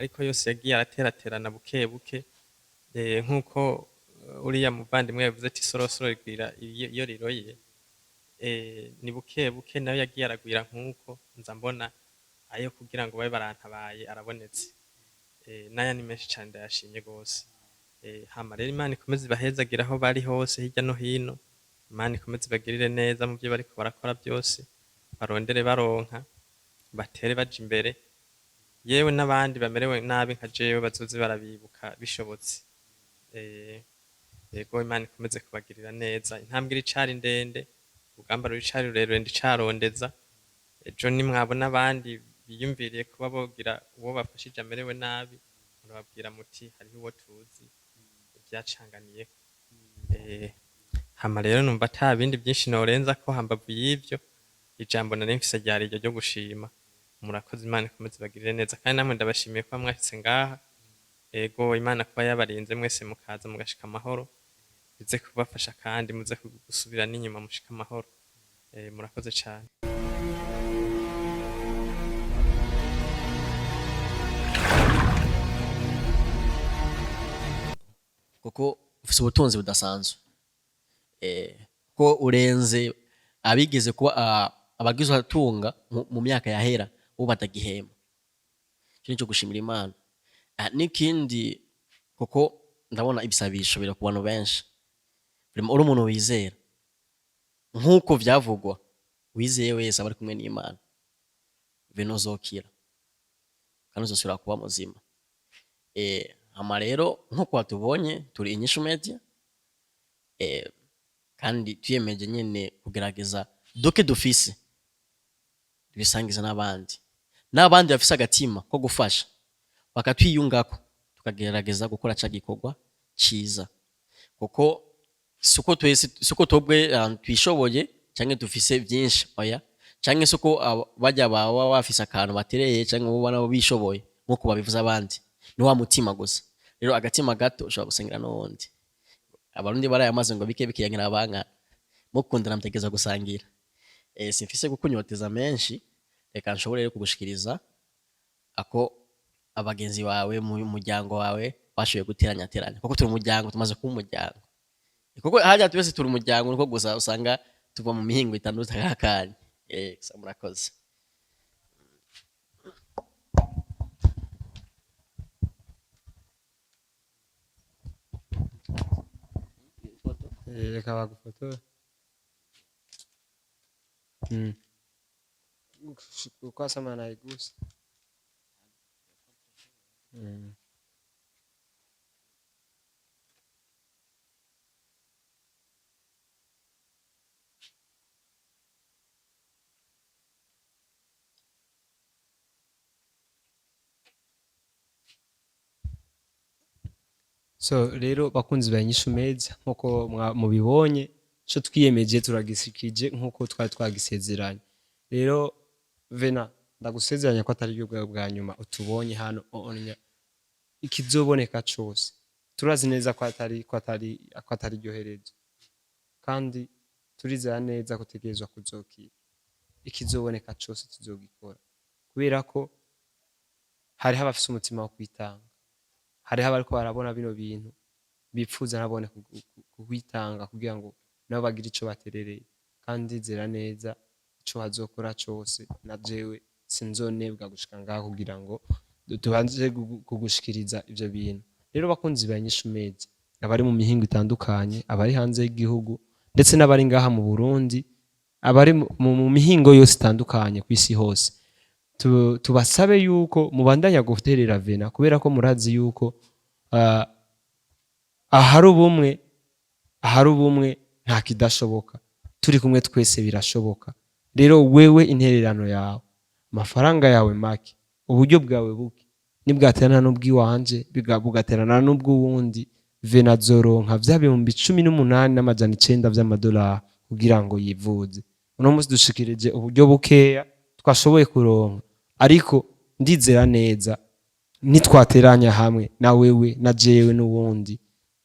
Ariko yose yagiye arateraterana buke buke, nk'uko uriya muvandimwe yavuze ati isorosoro rigwira iyo riroye. Ni buke buke nayo yagiye aragwira, nk'uko nza mbona ayo kugira ngo babe barantabaye arabonetse. N'aya ni menshi cane, ndayashimye gose. Hama rero Imana ikomeze ibahezagire aho bari hose hirya no hino. Imana ikomeze ibagirire neza mu byo bariko barakora byose, barondere baronka, batere baja imbere. Yewe n'abandi bamerewe nabi nka jewe bazoze barabibuka bishobotse. Yego, Imana ikomeze kubagirira neza. Intambwe iricari ndende, urugamba ruricari rurerure, ndicarondeza. Ejo nimwabona abandi biyumviriye kuba bogira uwo bafashije amerewe nabi, murababwira muti hariho uwo tuzi vyacanganiyeko. Hama rero numva ata bindi byinshi norenza ko hambavu y'ivyo. Ijambo nari mfise ryari iryo ryo gushima. Murakoze, Imana ikomeze ibagirire neza, kandi namwe ndabashimiye kuba mwashitse ngaha. Ego, Imana kuba yabarinze mwese mukaza mugashika amahoro, bize kubafasha kandi muze gusubira n'inyuma mushika amahoro. Murakoze cane. Kuko ufise ubutunzi budasanzwe, ko urenze abigeze kuba abagize atunga mu myaka yahera ubu batagihema. Ico nico gushimira Imana. N'ikindi, kuko ndabona ibisabisho biri ku bantu benshi. Vraiment uri umuntu wizera, nk'uko vyavugwa, wizeye wese aba ari kumwe n'Imana. Vino uzokira kandi uzosubira kuba muzima. Hama rero nk'uko watubonye, turi Inyishu Media, kandi twiyemeje nyene kugerageza duke dufise tubisangiza n'abandi, n'abandi bafise agatima ko gufasha bakatwiyungako, tukagerageza gukora ca gikorwa ciza, kuko suko twese, suko twebwe twishoboye canke dufise vyinshi, oya, canke suko barya baba bafise akantu batereye canke bo nabo bishoboye nkuko babivuze abandi, ni wa mutima gusa. Rero agatima gato ushobora gusangira n'uwundi. Abarundi barayamaze ngo bike bikiyankira abankana, mukundana mutegerezwa gusangira. Simfise kukunyoteza menshi, reka nshobore rero kugushikiriza ako abagenzi bawe mu muryango wawe bashoboye guteranya teranya, kuko turi umuryango, tumaze kuba umuryango, kuko harya twese turi umuryango, niko gusa usanga tuva mu mihingo itandukanye. Gusa murakoze. Reka bagufotore. Ukwasama naigusa. So rero bakunzi ba Inyishu Media, nkuko mubibonye, ico twiyemeje turagisikije nkuko twari twagisezeranye. Rero Vena, ndagusezeranya ko atari bwo bwa nyuma utubonye hano onya. Ikizoboneka cose turazi neza ko atari iryo herezo, kandi turizera neza ko utegerezwa kuzokira. Ikizoboneka cose tuzogikora, kubera ko hariho abafise umutima wo kwitanga, hariho abariko barabona bino bintu bipfuza nabone kukwitanga kugira ngo nabo bagire ico baterereye. Kandi ndizera neza ico bazokora cose, na jewe sinzonebwa gushika ngaho kugira ngo tubanze kugushikiriza ivyo bintu. Rero bakunzi ba Inyishu Media, abari mu mihingo itandukanye, abari hanze y'igihugu ndetse n'abari ngaha mu Burundi, abari mu mihingo yose itandukanye kw'isi hose, tubasabe yuko mubandanya guterera Vena, kubera ko murazi yuko ahari ubumwe nta kidashoboka. Turi kumwe twese birashoboka. Rero wewe intererano yawe, amafaranga yawe make, uburyo bwawe buke, nibwaterana n'ubw'iwanje, bugaterana n'ubw'uwundi, Vena azoronka vya 18,900 vy'amadolari kugira ngo yivuze. Uno munsi dushikirije uburyo bukeya twashoboye kuronka, ariko ndizera neza nitwateranya hamwe na wewe na jewe n'uwundi,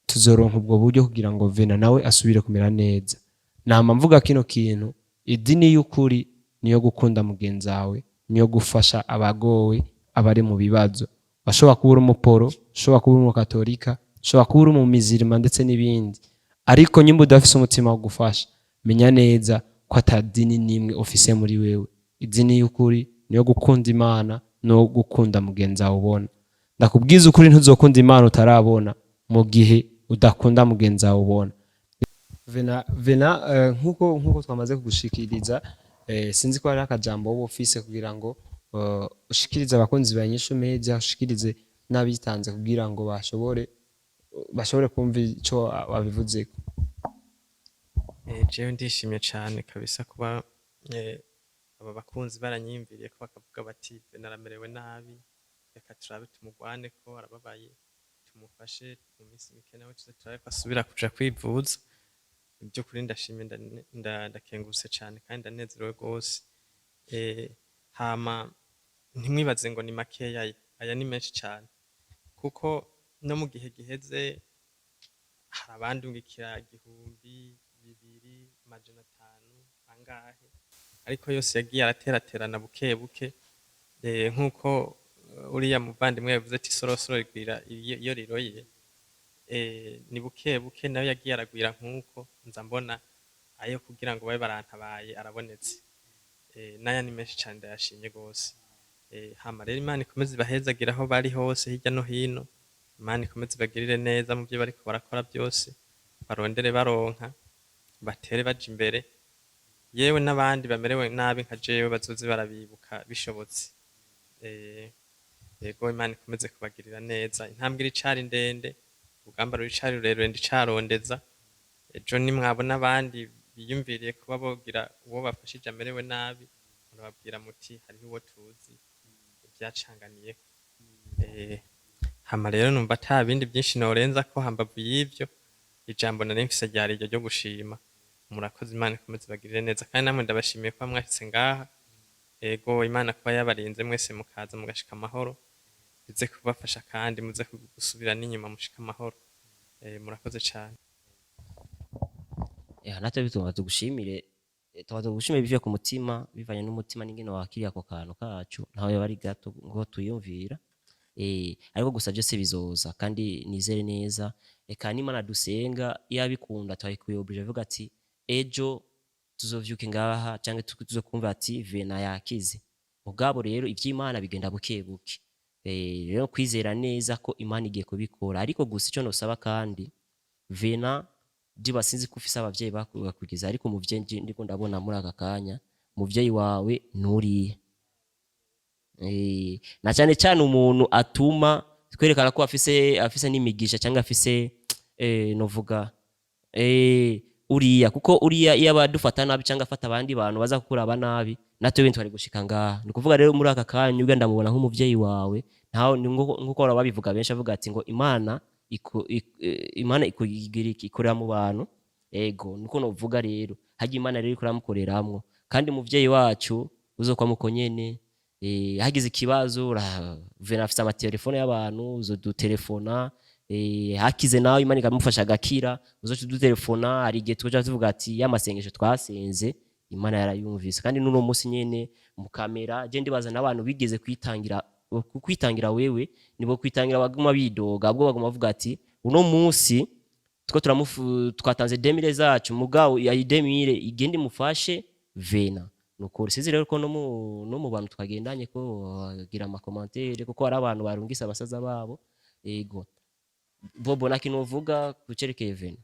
tuzoronka ubwo buryo kugira ngo Vena nawe asubire kumera neza. Nama mvuga kino kintu, idini y'ukuri niyo gukunda mugenzi wawe, niyo gufasha abagowe, abari mu bibazo. Washobora kuba uri umuporo, ushobora kuba uri umukatolika, ushobora kuba uri umumizirima ndetse n'ibindi, ariko nyimba udafise umutima wo gufasha, menya neza ko ata dini n'imwe ufise muri wewe. Idini y'ukuri niyo gukunda Imana no gukunda mugenzi wawe ubona. Ndakubwiza ukuri, ntuzokunda Imana utarabona mu gihe udakunda mugenzi wawe ubona. Vena, nkuko twamaze kugushikiriza, sinzi ko hari akajambo woba ufise kugira ngo ushikirize abakunzi ba Inyishu Media, ushikirize n'abitanze kugira ngo bashobore kumva ico wabivuzeko. Jewe ndishimye cane kabisa kuba aba bakunzi baranyiyumviriye ko bakavuga bati: "Vena aramerewe nabi, reka turabe tumugwane ko arababaye, tumufashe mu minsi mike nawe tuze turabe ko asubira kuja kwivuza." By'ukuri ndashimye, ndakengurutse cane kandi ndanezerewe rwose. Hama ntimwibaze ngo ni makeya, aya ni menshi cane, kuko no mu gihe giheze hari abandungikira 1000, 2, 500, angahe, ariko yose yagiye arateraterana buke buke. Nk'uko uriya muvandimwe yavuze ati: "Isorosoro rigwira iyo riroye." Ni buke buke nayo yagiye aragwira, nk'uko nza mbona ayo kugira ngo babe barantabaye arabonetse. N'aya ni menshi cane, ndayashimye gose. Hama rero Imana ikomeze ibahezagire aho bari hose hirya no hino. Imana ikomeze ibagirire neza mu byo bariko barakora byose, barondere baronka, batere baja imbere, yewe n'abandi bamerewe nabi nka jewe bazoze barabibuka bishobotse. Yego, Imana ikomeze kubagirira neza. Intambwe iricari ndende, urugamba ruricari rurerure, ndicarondeza. Ejo nimwabona abandi biyumviriye kuba bogira uwo bafashije amerewe nabi, murababwira muti: "Hariho uwo tuzi ibyacanganiyeko." Hama rero numva ata bindi byinshi norenza ko hambavu y'ivyo. Ijambo nari mfise ryari iryo ryo gushima. Murakoze, Imana ikomeze ibagirire neza, kandi namwe ndabashimiye kuba mwashitse ngaha. Ego, Imana kuba yabarinze mwese mukaza mugashika amahoro, bize kubafasha kandi muze gusubira n'inyuma mushika amahoro. Murakoze cane. Ya, natwe bituma tugushimire, tuba tugushimire bivuye ku mutima, bivanye n'umutima n'ingene wakiriye ako kantu kacu, ntawe bari gato ngo tuyumvira. Ariko gusa byose bizoza, kandi nizere neza reka n'Imana dusenga yabikunda twayikuyobije avuga ati ejo tuzovyuke ngaha cyangwa tuzokumva ati Vena yakize. Mugabo rero ivy'Imana bigenda buke buke. Rero kwizera neza ko Imana igiye kubikora. Ariko gusa icyo nosaba kandi Vena, jiba sinzi ko ufise abavyeyi bakugeza, ariko umuvyeyi ndiko ndabona muri aka kanya, umuvyeyi wawe nturiye. Na cyane cyane umuntu atuma twerekana ko afise n'imigisha cyangwa afise novuga uriya, kuko uriya iyo abadufata nabi cyangwa afata abandi bantu baza kukuraba nabi, natwe wenda twari gushika ngaha. Ni ukuvuga rero muri aka kanya ubwo ndamubona nk'umuvyeyi wawe, ntawe ni nkuko bahora babivuga benshi, avuga ati ngo Imana Imana ikugira iki, ikorera mu bantu. Ego, niko novuga rero harya Imana rero iriko iramukoreramwo, kandi umuvyeyi wacu uzokwa muko nyene. Hagize ikibazo Vena afise amatelefone y'abantu, uzodutelefona. Hakize nawe Imana ikamufasha agakira, uzoca udutelefona. Hari igihe tuja tuvuga ati ya masengesho twasenze Imana yarayumvise. Kandi n'uno munsi nyene mu kamera je ndibaza n'abantu bigeze kwitangira wewe, nibo kwitangira baguma bidoga, ahubwo baguma bavuga ati uno munsi two turamufu twatanze 2000 zacu, mugabo ya 2000 igende imufashe Vena. Nukuri sinzi rero ko no mu bantu twagendanye ko bagira ama commentaires, kuko hari abantu barungise abasaza babo. Ego Bobo, nta kintu uvuga kucerekeye Vena?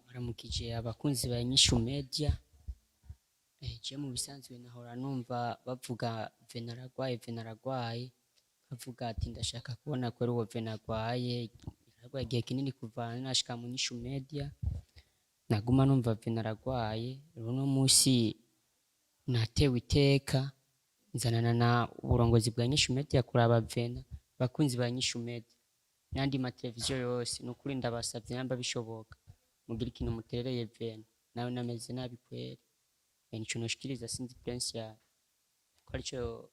Baramukije abakunzi ba Inyishu Media. Je mu bisanzwe nahora numva bavuga Vena aragwaye, Vena aragwaye, nkavuga ati ndashaka kubona ko ari uwo Vena agwaye. Aragwaye igihe kinini kuva nashika mu Nyishu Media, naguma numva Vena aragwaye. Rero uno munsi natewe iteka nzanana na uburongozi bwa Inyishu Media kuraba Vena. Abakunzi ba Inyishu Media n'andi mateleviziyo yose, ni ukuri ndabasavye, namba bishoboka mugire ikintu muterereye Vena, nawe nameze nabi kweri. Nico noshikiriza. Sinzi Prince ya ko arico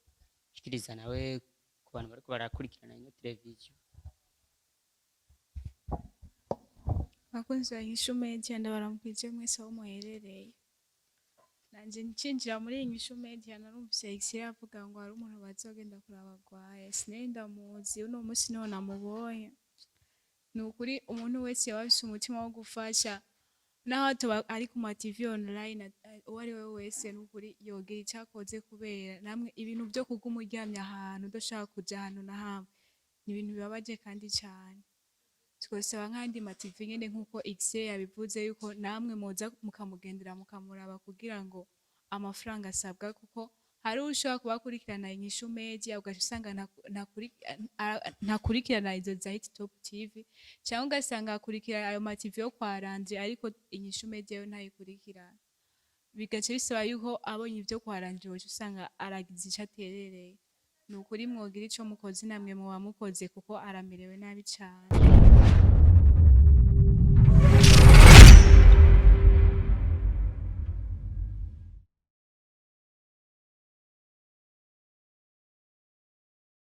shikiriza nawe ku bantu bariko barakurikirana ino televiziyo. Bakunzi ba Inyishu Media, ndabaramukije mwese aho muherereye. Nanje ncinjira muri iyi Nyishu Media, narumvise X avuga ngo hari umuntu bazogenda kuraba agwaye. Sinari ndamuzi, uno munsi niho namubonye. Ni ukuri, umuntu wese yaba afise umutima wo gufasha, naho tuba ari ku ma TV online, uwo ari we wese, ni ukuri yogira ico akoze, kubera namwe ibintu vyo kuguma uryamye ahantu udashaka kuja ahantu na hamwe ni ibintu bibabaje kandi cane. Twosaba nk'ayandi ma TV nyene, nk'uko X yabivuze, yuko namwe moza mukamugendera, mukamuraba, kugira ngo amafaranga asabwa, kuko hari ushobora kuba akurikirana Inyishu Media, ugaca usanga ntakurikirana izo za Hit Top TV, cyangwa ugasanga akurikirana ayo ma TV yo kwa Ranje, ariko Inyishu Media yo ntayikurikirana. Bigaca bisaba yuko abonye ivyo kwa Ranje, woca usanga aragize ico aterereye. Ni ukuri, mwogira ico mukoze, namwe muba mukoze, kuko aramerewe nabi cane.